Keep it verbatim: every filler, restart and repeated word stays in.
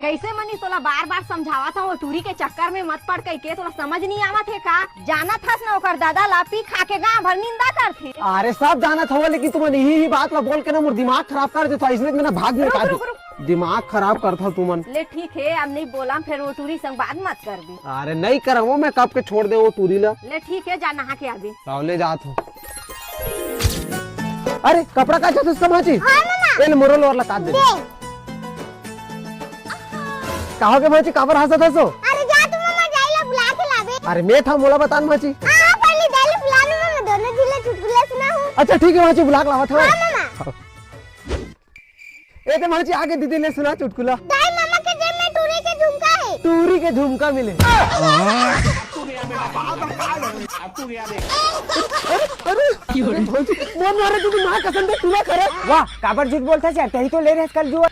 कइसे मनीष, तोला बार बार समझावत हंव, वो टूरी के चक्कर में मत पड़ कहिके, तोला समझ नइ आवत हे का? जानत हस ना ओकर दादा ला, पी खा के गांव भर निंदा करथे। अरे सब जानत हंव, लेकिन तुमन इही ही बात ला बोल के ना मोर दिमाग खराब कर देथव, इसने मैं ना भाग निकाल रुक, रुक, रुक। दिमाग खराब करथव तुमन। ले ठीक हे, अब नइ बोलंव, फेर वो टूरी संग बात मत करबे। अरे नइ करंव वो, मैं कब के छोड़ देंव वो टूरी ला। ले ठीक हे, जा नहा के आबे। लाव, ले जात हंव। अरे कपड़ा काचत हस का भांची? हाँ मामा। ए ले मोरो लोअर ला काच दे। दे। का होगे भांची, काबर हंसत हस ओ? अरे जा तो मामा, दाई ला बुला के लाबे। अरे मैं था, मोला बता ना भांची। हाँ, पहले दाई ला बुला ना मामा, दोनों झन ला चुटकुला सुनाहूं। अच्छा ठीक हे भांची, बुला के लावत हंव। हाँ मामा। ए दे भांची, आगे दीदी ले सुना चुटकुला। दाई, मामा के जेब में टूरी के झुमका हे। टूरी के झुमका मिले। अरे, अरे, अरे भांची, मोर मारे दीदी, माँ कसम दे, टूरा करे। वाह, काबर झूठ बोलथस यार, तहीं तो ले रहेस कल जुआ।